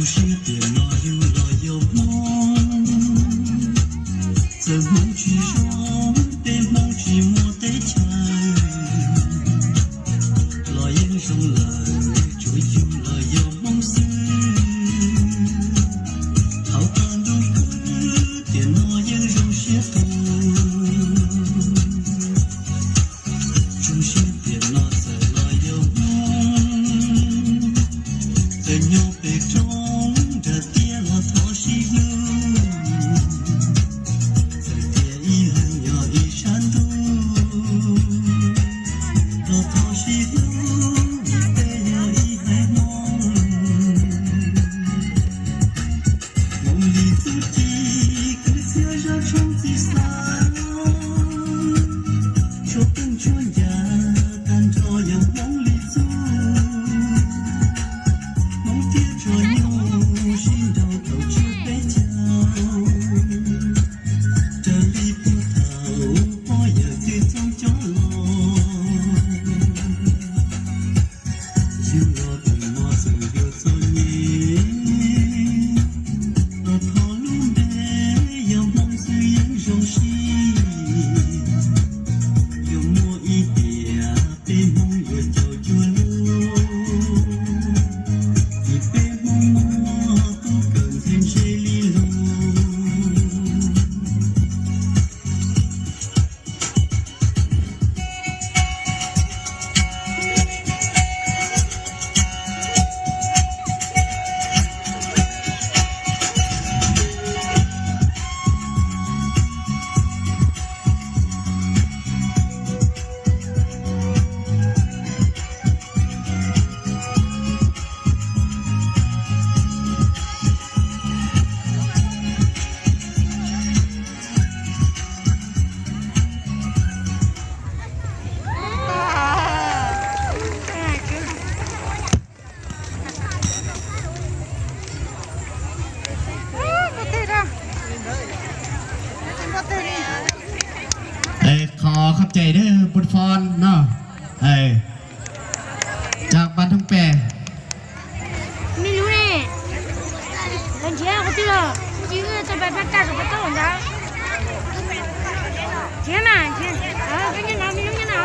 Siab tias no yug los yog Hmoob, txawm Hmoob tsis zoo, peb Hmoob tsis muaj teb chaws, los yeej zoo lawm, tsuas yug los yog Hmoob xwb. Thaum tag ntuj khwb, tiam no yeej zoo siab qus. Zoo siab tiam no txawm los yog Hmoob, txawm nyob pem roob nram tiaj los thov sib hlub. Txawm tias ib leeg yog ib sab ntuj, los thov sib hlub, vim peb yog ib haiv Hmoob. Hmoob li txuj ci, kwv txhiaj zaj tshoob txij xav, tshuaj pheej tshuaj ncas, tag nrho yog Hmoob li txuj. Hmoob thiaj tsuas nyuaj sib nrog thaum tshuaj peb caug, raws li puag thaum pog yawm txwj txheej coj los. Yug los txawm mos txawm yuav txom nyem, los thov lub npe yog Hmoob xwb yeej zoo siab. Yuav muaj ib tiam peb Hmoob yuav caum cuag luag, vim peb Hmoob muaj tub kawm nthe ntshe li lug. Qhov khab cai dab npun fon no, tag npas thoob pes. Me lub ne, lawv nrhiav qhov twg os? Kuv cia li tau pab tag saum pab taub ntawd. Nrhiav mas, nrhiav, koj nyob no, me lub nyob no.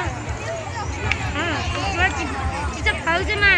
Tsis txawj pawv xwb mas.